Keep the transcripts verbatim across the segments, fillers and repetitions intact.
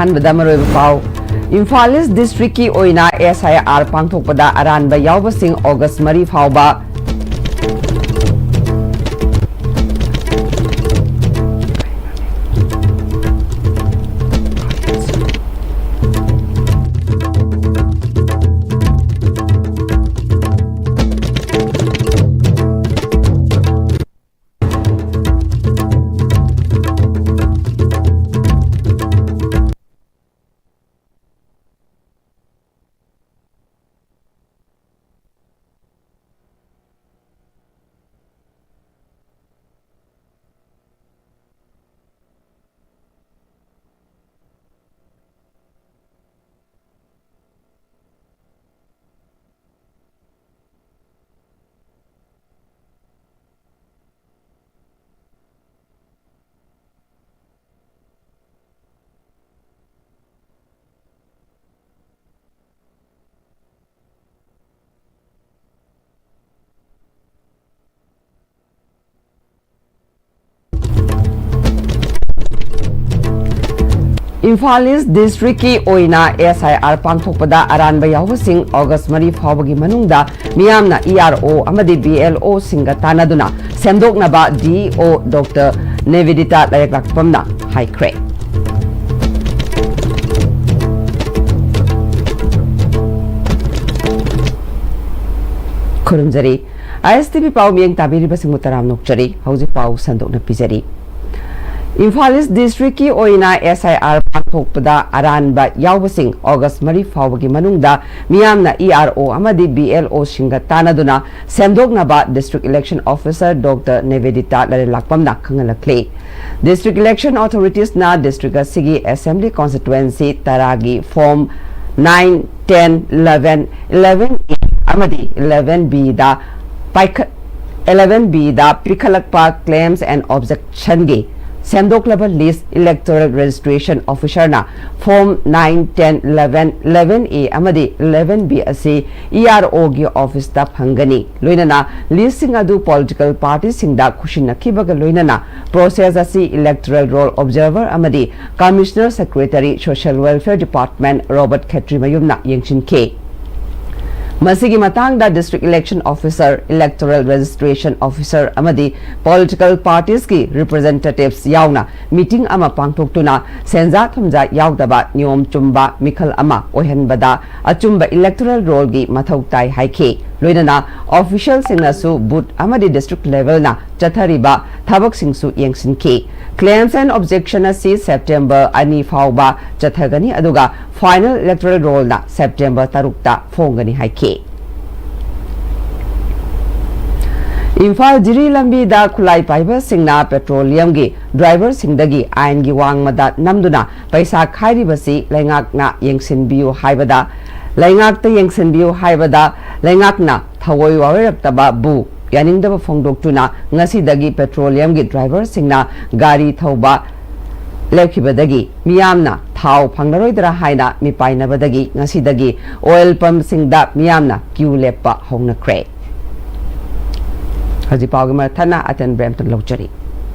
ꯑꯍꯥꯟꯕꯗ ꯃꯔꯨꯑꯣꯏꯕ ꯄꯥꯎ꯫ ꯏꯝꯐꯥꯜ ꯏꯁ ꯗꯤꯁꯇ꯭ꯔꯤꯛꯀꯤ ꯑꯣꯏꯅ ꯑꯦꯁ ꯑꯥꯏ ꯑꯥꯔ ꯄꯥꯡꯊꯣꯛꯄꯗ ꯑꯔꯥꯟꯕ ꯌꯥꯎꯕꯁꯤꯡ ꯑꯣꯒꯁ ꯃꯔꯤ ꯐꯥꯎꯕ꯫ ꯏꯝꯐꯥꯜ ꯏꯁ ꯗꯤꯁꯇ꯭ꯔꯤꯛꯀꯤ ꯑꯣꯏꯅ ꯑꯦꯁ ꯑꯥꯏ ꯑꯥꯔ ꯄꯥꯡꯊꯣꯛꯄꯗ ꯑꯔꯥꯟꯕ ꯌꯥꯎꯕꯁꯤꯡ ꯑꯣꯒꯁ ꯃꯔꯤ ꯐꯥꯎꯕꯒꯤ ꯃꯅꯨꯡꯗ ꯃꯤꯌꯥꯝꯅ ꯏ ꯑꯥꯔ ꯑꯣ ꯑꯃꯗꯤ ꯕꯤ ꯑꯦꯜ ꯑꯣꯁꯤꯡꯒ ꯇꯥꯟꯅꯗꯨꯅ ꯁꯦꯝꯗꯣꯛꯅꯕ ꯗꯤ ꯏ ꯑꯣ ꯗꯣꯛꯇꯔ ꯅꯦꯕꯤꯗꯤꯇꯥ ꯂꯥꯏꯔꯦꯛꯂꯥꯛꯄꯝꯅ ꯍꯥꯏꯈ꯭ꯔꯦ꯫ ꯈꯨꯔꯨꯝꯖꯔꯤ꯫ ꯑꯥꯏ ꯑꯦꯁ ꯇꯤ ꯚꯤ ꯄꯥꯎ ꯃꯤꯠꯌꯦꯡ ꯇꯥꯕꯤꯔꯤꯕꯁꯤꯡꯕꯨ ꯇꯔꯥꯝꯅ ꯑꯣꯛꯆꯔꯤ꯫ ꯍꯧꯖꯤꯛ ꯄꯥꯎ ꯁꯟꯗꯣꯛꯅ ꯄꯤꯖꯔꯤ꯫ ꯏꯝꯐꯥꯜ ꯏꯁ ꯗꯤꯁꯇ꯭ꯔꯤꯛꯀꯤ ꯑꯣꯏꯅ ꯑꯦꯁ ꯑꯥꯏ ꯑꯥꯔ ꯄꯥꯡꯊꯣꯛꯄꯗ ꯑꯔꯥꯟꯕ ꯌꯥꯎꯕꯁꯤꯡ ꯑꯣꯒꯁ ꯃꯔꯤ ꯐꯥꯎꯕꯒꯤ ꯃꯅꯨꯡꯗ ꯃꯤꯌꯥꯝꯅ ꯏ ꯑꯥꯔ ꯑꯣ ꯑꯃꯗꯤ ꯕꯤ ꯑꯦꯜ ꯑꯣꯁꯤꯡꯒ ꯇꯥꯟꯅꯗꯨꯅ ꯁꯦꯝꯗꯣꯛꯅꯕ district election officer doctor Nivedita ꯂꯥꯏꯔꯦꯟꯂꯥꯛꯄꯝꯅ ꯈꯪꯍꯜꯂꯛꯂꯤ꯫ ꯗꯤꯁꯇ꯭ꯔꯤꯛ ꯏꯂꯦꯛꯁꯟ ꯑꯣꯊꯣꯔꯤꯇꯤꯁꯅ ꯗꯤꯁꯇ꯭ꯔꯤꯛ ꯑꯁꯤꯒꯤ ꯑꯦꯁꯦꯝꯕ꯭ꯂꯤ ꯀꯣꯟꯁꯇꯤꯇ꯭ꯋꯦꯟꯁꯤ ꯇꯔꯥꯒꯤ form nine, ten, eleven, eleven A ꯑꯃꯗꯤ ꯏꯂꯦꯚꯦꯟ ꯕꯤꯗ ꯄꯥꯏꯈꯠ-, ꯏꯂꯦꯚꯦꯟ ꯕꯤꯗ ꯄꯤꯈꯠꯂꯛꯄ claims and objectionꯒꯤ ꯁꯦꯝꯗꯣꯛꯂꯕ ꯂꯤꯁ ꯏꯂꯦꯛꯇꯣꯔꯦꯜ ꯔꯦꯖꯤꯁꯇ꯭ꯔꯦꯁꯟ ꯑꯣꯐꯤꯁꯔꯅ form nine, ten, eleven, eleven A ꯑꯃꯗꯤ ꯏꯂꯦꯚꯦꯟ ꯕꯤ ꯑꯁꯤ ꯏ ꯑꯥꯔ ꯑꯣꯒꯤ ꯑꯣꯐꯤꯁꯇ ꯐꯪꯒꯅꯤ꯫ ꯂꯣꯏꯅꯅ ꯂꯤꯁꯁꯤꯡ ꯑꯗꯨ ꯄꯣꯂꯤꯇꯤꯀꯦꯜ ꯄꯥꯔꯇꯤꯁꯤꯡꯗ ꯈꯨꯠꯁꯤꯟꯅꯈꯤꯕꯒ ꯂꯣꯏꯅꯅ ꯄ꯭ꯔꯣꯁꯦꯁ ꯑꯁꯤ ꯏꯂꯦꯛꯇꯣꯔꯦꯜ ꯔꯣꯜ ꯑꯣꯕꯖꯥꯔꯚꯔ ꯑꯃꯗꯤ commissioner secretary social welfare department Robert ꯈꯦꯇ꯭ꯔꯤꯃꯌꯨꯝꯅ ꯌꯦꯡꯁꯤꯟꯈꯤ꯫ ꯃꯁꯤꯒꯤ ꯃꯇꯥꯡꯗ district election officer, electoral registration officer ꯑꯃꯗꯤ ꯄꯣꯂꯤꯇꯤꯀꯦꯜ ꯄꯥꯔꯇꯤꯁꯀꯤ ꯔꯤꯄ꯭ꯔꯖꯦꯟꯇꯦꯇꯤꯚꯁ ꯌꯥꯎꯅ ꯃꯤꯇꯤꯡ ꯑꯃ ꯄꯥꯡꯊꯣꯛꯇꯨꯅ ꯁꯦꯟꯖꯥ ꯊꯨꯝꯖꯥ ꯌꯥꯎꯗꯕ ꯅꯤꯌꯣꯝ ꯆꯨꯝꯕ ꯃꯤꯈꯜ ꯑꯃ ꯑꯣꯏꯍꯟꯕꯗ ꯑꯆꯨꯝꯕ ꯏꯂꯦꯛꯇꯣꯔꯦꯜ ꯔꯣꯜꯒꯤ ꯃꯊꯧ ꯇꯥꯏ ꯍꯥꯏꯈꯤ꯫ ꯂꯣꯏꯅꯅ ꯑꯣꯐꯤꯁꯤꯌꯦꯜꯁꯤꯡꯅꯁꯨ ꯕꯨꯊ ꯑꯃꯗꯤ ꯗꯤꯁꯇ꯭ꯔꯤꯛ ꯂꯦꯚꯦꯜꯅ ꯆꯠꯊꯔꯤꯕ ꯊꯕꯛꯁꯤꯡꯁꯨ ꯌꯦꯡꯁꯤꯟꯈꯤ꯫ ꯀ꯭ꯂꯦꯝꯁ ꯑꯦꯟ ꯑꯣꯕꯖꯦꯛꯁꯟ ꯑꯁꯤ ꯁꯦꯞꯇꯦꯝꯕꯔ ꯑꯅꯤ ꯐꯥꯎꯕ ꯆꯠꯊꯒꯅꯤ, ꯑꯗꯨꯒ ꯐꯥꯏꯅꯦꯜ ꯏꯂꯦꯛꯇꯣꯔꯦꯜ ꯔꯣꯜꯅ ꯁꯦꯞꯇꯦꯝꯕꯔ ꯇꯔꯨꯛꯇ ꯐꯣꯡꯒꯅꯤ ꯍꯥꯏꯈꯤ꯫ ꯏꯝꯐꯥꯜ ꯖꯤꯔꯤ ꯂꯝꯕꯤꯗ ꯈꯨꯠꯂꯥꯏ ꯄꯥꯏꯕꯁꯤꯡꯅ ꯄꯦꯇ꯭ꯔꯣꯂꯤꯌꯝꯒꯤ ꯗ꯭ꯔꯥꯏꯚꯔꯁꯤꯡꯗꯒꯤ ꯑꯥꯏꯟꯒꯤ ꯋꯥꯡꯃꯗ ꯅꯝꯗꯨꯅ ꯄꯩꯁꯥ ꯈꯥꯏꯔꯤꯕꯁꯤ ꯂꯩꯉꯥꯛꯅ ꯌꯦꯡꯁꯤꯟꯕꯤꯌꯨ ꯍꯥꯏꯕꯗ, ꯂꯩꯉꯥꯛꯇ ꯌꯦꯡꯁꯤꯟꯕꯤꯌꯨ ꯍꯥꯏꯕꯗ ꯂꯩꯉꯥꯛꯅ ꯊꯑꯣꯏ ꯋꯥꯔꯣꯏꯔꯛꯇꯕꯕꯨ ꯌꯥꯅꯤꯡꯗꯕ ꯐꯣꯡꯗꯣꯛꯇꯨꯅ ꯉꯁꯤꯗꯒꯤ ꯄꯦꯇ꯭ꯔꯣꯂꯤꯌꯝꯒꯤ ꯗ꯭ꯔꯥꯏꯚꯔꯁꯤꯡꯅ ꯒꯥꯔꯤ ꯊꯧꯕ ꯂꯦꯞꯈꯤꯕꯗꯒꯤ ꯃꯤꯌꯥꯝꯅ ꯊꯥꯎ ꯐꯪꯂꯔꯣꯏꯗ꯭ꯔꯥ ꯍꯥꯏꯅ ꯃꯤꯄꯥꯏꯅꯕꯗꯒꯤ ꯉꯁꯤꯗꯒꯤ ꯑꯣꯏꯜ ꯄꯝꯁꯤꯡꯗ ꯃꯤꯌꯥꯝꯅ ꯀ꯭ꯌꯨ ꯂꯦꯞꯄ ꯍꯧꯅꯈ꯭ꯔꯦ꯫ ꯍꯧꯖꯤꯛ ꯄꯥꯎꯒꯤ ꯃꯊꯠꯅ ꯑꯇꯟ ꯕ꯭ꯔꯦꯝꯇꯣꯟ ꯂꯧꯖꯔꯤ꯫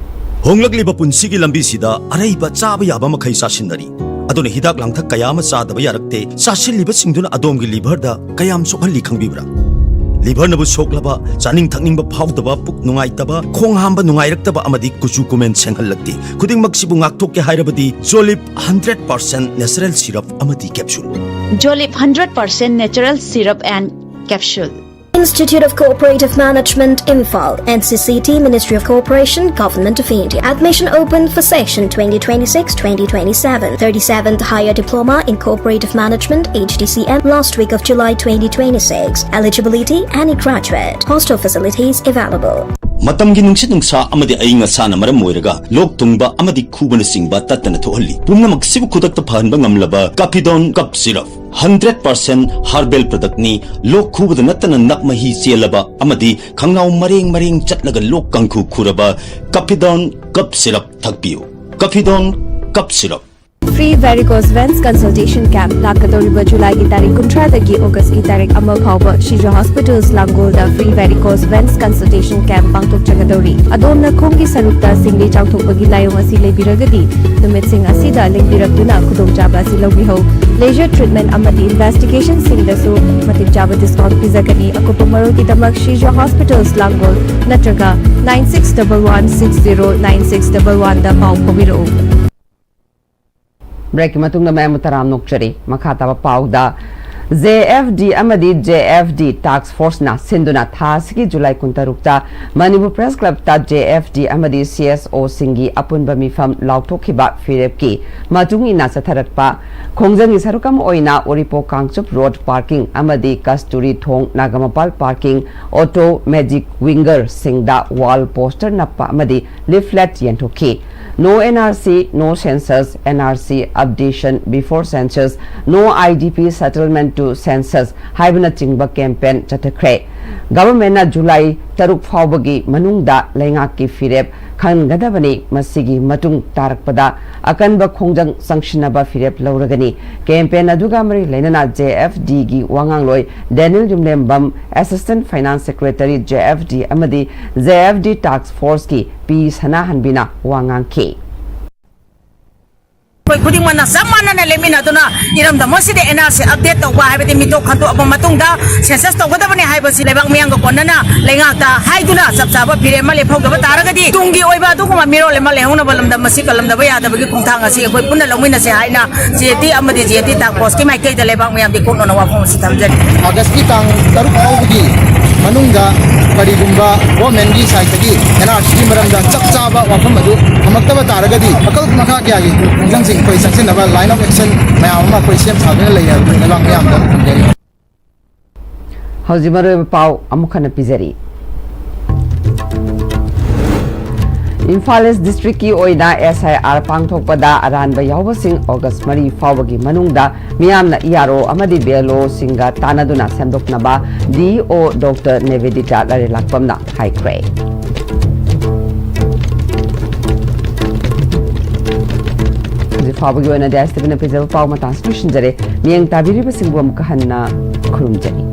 ꯍꯣꯡꯂꯛꯂꯤꯕ ꯄꯨꯟꯁꯤꯒꯤ ꯂꯝꯕꯤꯁꯤꯗ ꯑꯔꯩꯕ ꯆꯥꯕ ꯌꯥꯕ ꯃꯈꯩ ꯆꯥꯁꯤꯟꯅꯔꯤ꯫ ꯑꯗꯨꯅ ꯍꯤꯗꯥꯛ ꯂꯥꯡꯊꯛ ꯀꯌꯥ ꯑꯃ ꯆꯥꯗꯕ ꯌꯥꯔꯛꯇꯦ꯫ ꯆꯥꯁꯤꯜꯂꯤꯕꯁꯤꯡꯗꯨꯅ ꯑꯗꯣꯝꯒꯤ ꯂꯤꯚꯔꯗ ꯀꯌꯥꯝ ꯁꯣꯛꯍꯜꯂꯤ ꯈꯪꯕꯤꯕ꯭ꯔꯥ? ꯂꯤꯚꯔꯅꯕꯨ ꯁꯣꯛꯂꯕ, ꯆꯥꯅꯤꯡ ꯊꯛꯅꯤꯡꯕ ꯐꯥꯎꯗꯕ, ꯄꯨꯛ ꯅꯨꯡꯉꯥꯏꯇꯕ, ꯈꯣꯡ ꯍꯥꯝꯕ ꯅꯨꯡꯉꯥꯏꯔꯛꯇꯕ ꯑꯃꯗꯤ ꯀꯨꯆꯨ ꯀꯨꯃꯦꯟ ꯁꯦꯡꯍꯜꯂꯛꯇꯦ꯫ ꯈꯨꯗꯤꯡꯃꯛꯁꯤꯕꯨ ꯉꯥꯛꯊꯣꯛꯀꯦ ꯍꯥꯏꯔꯕꯗꯤ ꯖꯣꯂꯤꯞ ꯍꯟꯗ꯭ꯔꯦꯠ ꯄꯥꯔꯁꯦꯟ ꯅꯦꯆꯔꯦꯜ ꯁꯤꯔꯞ ꯑꯃꯗꯤ capsule. Jolip hundred percent natural syrup and capsule. Institute of Cooperative Management, Imphal, N C C T, Ministry of Cooperation, Government of India. Admission open for session twenty twenty-six twenty twenty-seven. thirty-seventh Higher Diploma in Cooperative Management, H D C M, last week of July twenty twenty-six. Eligibility, any graduate. Hostel facilities available. ꯃꯇꯝꯒꯤ ꯅꯨꯡꯁꯤꯠ ꯅꯨꯡꯁꯥ ꯑꯃꯗꯤ ꯑꯏꯪ ꯑꯁꯥꯅ ꯃꯔꯝ ꯑꯣꯏꯔꯒ ꯂꯣꯛ ꯊꯨꯡꯕ ꯑꯃꯗꯤ ꯈꯨꯕꯅꯆꯤꯡꯕ ꯇꯠꯇꯅ ꯊꯣꯛꯍꯜꯂꯤ꯫ ꯄꯨꯝꯅꯃꯛꯁꯤꯕꯨ ꯈꯨꯗꯛꯇ ꯐꯍꯟꯕ ꯉꯝꯂꯕ Kafidon cough syrup. Hundred percent herbal product. ꯂꯣꯛ ꯈꯨꯕꯗ ꯅꯠꯇꯅ ꯅꯛ ꯃꯍꯤ ꯆꯦꯜꯂꯕ ꯑꯃꯗꯤ ꯈꯪꯅꯥꯎ ꯃꯔꯦꯡ ꯃꯔꯦꯡ ꯆꯠꯂꯒ ꯂꯣꯛ ꯀꯥꯡꯈꯨ ꯈꯨꯔꯕ ꯀꯐꯤꯗꯣꯟ ꯀꯞ ꯁꯤꯔꯞ ꯊꯛꯄꯤꯌꯨ꯫ Kafidon cough syrup. Free varicose veins consultation camp ꯂꯥꯛꯀꯗꯧꯔꯤꯕ ꯖꯨꯂꯥꯏꯒꯤ ꯇꯥꯔꯤꯛ ꯀꯨꯟꯊ꯭ꯔꯥꯗꯒꯤ ꯑꯣꯒꯁꯀꯤ ꯇꯥꯔꯤꯛ ꯑꯃ ꯐꯥꯎꯕ ꯁꯤꯖ ꯍꯣꯁꯄꯤꯇꯥꯜꯁ ꯂꯥꯡꯒꯣꯜꯗ free varicose veins consultation camp ꯄꯥꯡꯊꯣꯛꯆꯒꯗꯧꯔꯤ꯫ ꯑꯗꯣꯝꯅ ꯈꯣꯡꯒꯤ ꯁꯔꯨꯛꯇ ꯁꯤꯡꯂꯤ ꯆꯥꯎꯊꯣꯛꯄꯒꯤ ꯂꯥꯏꯑꯣꯡ ꯑꯁꯤ ꯂꯩꯕꯤꯔꯒꯗꯤ ꯅꯨꯃꯤꯠꯁꯤꯡ ꯑꯁꯤꯗ ꯂꯦꯡꯕꯤꯔꯛꯇꯨꯅ ꯈꯨꯗꯣꯡꯆꯥꯕ ꯑꯁꯤ ꯂꯧꯕꯤꯍꯧ꯫ Laser treatment ꯑꯃꯗꯤ investigationꯁꯤꯡꯗꯁꯨ ꯃꯇꯤꯛ ꯆꯥꯕ discount ꯄꯤꯖꯒꯅꯤ꯫ ꯑꯀꯨꯞꯄ ꯃꯔꯣꯜꯒꯤꯗꯃꯛ ꯁꯤꯖ ꯍꯣꯁꯄꯤꯇꯥꯜꯁ ꯂꯥꯡꯒꯣꯜ ꯅꯠꯇ꯭ꯔꯒ nine six double one six zero nine six double oneꯗ ꯄꯥꯎ ꯐꯥꯎꯕꯤꯔꯛꯎ꯫ Breakꯀꯤ ꯃꯇꯨꯡꯗ ꯃꯌꯥꯝꯕꯨ ꯇꯔꯥꯝꯅ ꯑꯣꯛꯆꯔꯤ꯫ ꯃꯈꯥ ꯇꯥꯕ ꯄꯥꯎꯗ, J F D ꯑꯃꯗꯤ J F D task forceꯅ ꯁꯤꯟꯗꯨꯅ ꯊꯥ ꯑꯁꯤꯒꯤ ꯖꯨꯂꯥꯏ ꯀꯨꯟꯇꯔꯨꯛꯇ ꯃꯅꯤꯄꯨꯔ Press Clubꯇ J F D ꯑꯃꯗꯤ C S Oꯁꯤꯡꯒꯤ ꯑꯄꯨꯟꯕ ꯃꯤꯐꯝ ꯂꯥꯎꯊꯣꯛꯈꯤꯕ ꯐꯤꯔꯦꯞꯀꯤ ꯃꯇꯨꯡ ꯏꯟꯅ ꯆꯠꯊꯔꯛꯄ ꯈꯣꯡꯖꯪꯒꯤ ꯁꯔꯨꯛ ꯑꯃ ꯑꯣꯏꯅ ꯎꯔꯤꯄꯣꯛ ꯀꯥꯡꯆꯨꯞ ꯔꯣꯗ parking ꯑꯃꯗꯤ ꯀꯁꯇꯨꯔꯤ ꯊꯣꯡ Nagampal parking, auto magic wingerꯁꯤꯡꯗ wall poster ꯅꯞꯄ ꯑꯃꯗꯤ leaflet ꯌꯦꯟꯊꯣꯛꯈꯤ꯫ No N R C, no census, N R C updation before census, no I D P settlement to census ꯍꯥꯏꯕꯅꯆꯤꯡꯕ campaign ꯆꯠꯊꯈ꯭ꯔꯦ꯫ Governmentꯅ ꯖꯨꯂꯥꯏ ꯇꯔꯨꯛ ꯐꯥꯎꯕꯒꯤ ꯃꯅꯨꯡꯗ ꯂꯩꯉꯥꯛꯀꯤ ꯐꯤꯔꯦꯞ ꯈꯪꯒꯗꯕꯅꯤ꯫ ꯃꯁꯤꯒꯤ ꯃꯇꯨꯡ ꯇꯥꯔꯛꯄꯗ ꯑꯀꯟꯕ ꯈꯣꯡꯖꯪ ꯆꯪꯁꯤꯟꯅꯕ ꯐꯤꯔꯦꯞ ꯂꯧꯔꯒꯅꯤ꯫ Campaign ꯑꯗꯨꯒ ꯃꯔꯤ ꯂꯩꯅꯅ J F Dꯒꯤ ꯋꯥꯉꯥꯡꯂꯣꯏ Daniel Yumlembam, Assistant Finance Secretary J F D ꯑꯃꯗꯤ J F D task forceꯀꯤ ꯄꯤ ꯁꯅꯥꯍꯟꯕꯤꯅ ꯋꯥ ꯉꯥꯡꯈꯤ꯫ ꯑꯩꯈꯣꯏ ꯈꯨꯗꯤꯡꯃꯛꯅ ꯆꯞ ꯃꯥꯟꯅꯅ ꯂꯦꯞꯃꯤꯟꯅꯗꯨꯅ ꯏꯔꯝꯗꯝ ꯑꯁꯤꯗ N R C update ꯇꯧꯕ ꯍꯥꯏꯕꯗꯤ ꯃꯤꯇꯣꯞ ꯈꯟꯗꯣꯛꯑꯕ ꯃꯇꯨꯡꯗ census ꯇꯧꯒꯗꯕꯅꯤ ꯍꯥꯏꯕꯁꯤ ꯂꯩꯕꯥꯛ ꯃꯤꯌꯥꯝꯒ ꯀꯣꯟꯅꯅ ꯂꯩꯉꯥꯛꯇ ꯍꯥꯏꯗꯨꯅ ꯆꯞ ꯆꯥꯕ ꯐꯤꯔꯦꯞ ꯑꯃ ꯂꯦꯞꯍꯧꯗꯕ ꯇꯥꯔꯒꯗꯤ ꯇꯨꯡꯒꯤ ꯑꯣꯏꯕ ꯑꯗꯨꯒꯨꯝꯕ ꯃꯤꯔꯣꯜ ꯑꯃ ꯂꯩꯍꯧꯅꯕ ꯂꯝꯗꯝ ꯑꯁꯤ ꯀꯜꯂꯝꯗꯕ ꯌꯥꯗꯕꯒꯤ ꯈꯣꯡꯊꯥꯡ ꯑꯁꯤ ꯑꯩꯈꯣꯏ ꯄꯨꯟꯅ ꯂꯧꯃꯤꯟꯅꯁꯦ ꯍꯥꯏꯅ J F D ꯑꯃꯗꯤ J F D task forceꯀꯤ ꯃꯥꯏꯀꯩꯗ ꯂꯩꯕꯥꯛ ꯃꯌꯥꯝꯗꯤ ꯀꯣꯛꯅꯅ ꯋꯥꯐꯝ ꯑꯁꯤ ꯊꯝꯖꯔꯤ꯫ ꯑꯥꯒꯁꯀꯤ ꯇꯥꯡ ꯇꯔꯨꯛ ꯐꯥꯎꯕꯒꯤ ꯃꯅꯨꯡꯗ ꯀꯔꯤꯒꯨꯝꯕ governmentꯀꯤ sideꯇꯒꯤ N R Cꯒꯤ ꯃꯔꯝꯗ ꯆꯞ ꯆꯥꯕ ꯋꯥꯐꯝ ꯑꯗꯨ ꯊꯝꯃꯛꯇꯕ ꯇꯥꯔꯒꯗꯤ ꯃꯈꯜ ꯃꯈꯥ ꯀꯌꯥꯒꯤ ꯈꯣꯡꯖꯪꯁꯤꯡ ꯑꯩꯈꯣꯏ ꯆꯪꯁꯤꯟꯅꯕ line of action ꯃꯌꯥꯝ ꯑꯃ ꯑꯩꯈꯣꯏ ꯁꯦꯝ ꯁꯥꯗꯨꯅ ꯂꯩ ꯍꯥꯏꯕꯗꯨ ꯂꯩꯕꯥꯛ ꯃꯤꯌꯥꯝꯗ ꯊꯝꯖꯔꯤ꯫ ꯍꯧꯖꯤꯛ ꯃꯔꯨꯑꯣꯏꯕ ꯄꯥꯎ ꯑꯃꯨꯛ ꯍꯟꯅ ꯄꯤꯖꯔꯤ꯫ ꯏꯝꯐꯥꯜ ꯏꯁ ꯗꯤꯁꯇ꯭ꯔꯤꯛꯀꯤ ꯑꯣꯏꯅ ꯑꯦꯁ ꯑꯥꯏ ꯑꯥꯔ ꯄꯥꯡꯊꯣꯛꯄꯗ ꯑꯔꯥꯟꯕ ꯌꯥꯎꯕꯁꯤꯡ ꯑꯣꯒꯁ ꯃꯔꯤ ꯐꯥꯎꯕꯒꯤ ꯃꯅꯨꯡꯗ ꯃꯤꯌꯥꯝꯅ ꯏ ꯑꯥꯔ ꯑꯣ ꯑꯃꯗꯤ ꯕꯤ ꯑꯦꯜ ꯑꯣꯁꯤꯡꯒ ꯇꯥꯟꯅꯗꯨꯅ ꯁꯦꯝꯗꯣꯛꯅꯕ ꯗꯤ ꯑꯣ ꯗꯣꯛꯇꯔ ꯅꯦꯕꯦꯗꯤꯇꯥ ꯂꯥꯏꯔꯦꯂꯥꯛꯄꯝꯅ ꯍꯥꯏꯈ꯭ꯔꯦ꯫ ꯍꯧꯖꯤꯛ ꯐꯥꯎꯕꯒꯤ ꯑꯣꯏꯅꯗꯤ ꯑꯥꯏ ꯑꯦꯁ ꯇꯤ ꯚꯤꯅ ꯄꯤꯖꯕ ꯄꯥꯎ ꯃꯇꯥꯡꯁꯤ ꯂꯣꯏꯁꯤꯟꯖꯔꯦ꯫ ꯃꯤꯠꯌꯦꯡ ꯇꯥꯕꯤꯔꯤꯕꯁꯤꯡꯕꯨ ꯑꯃꯨꯛꯀ ꯍꯟꯅ ꯈꯨꯔꯨꯝꯖꯔꯤ꯫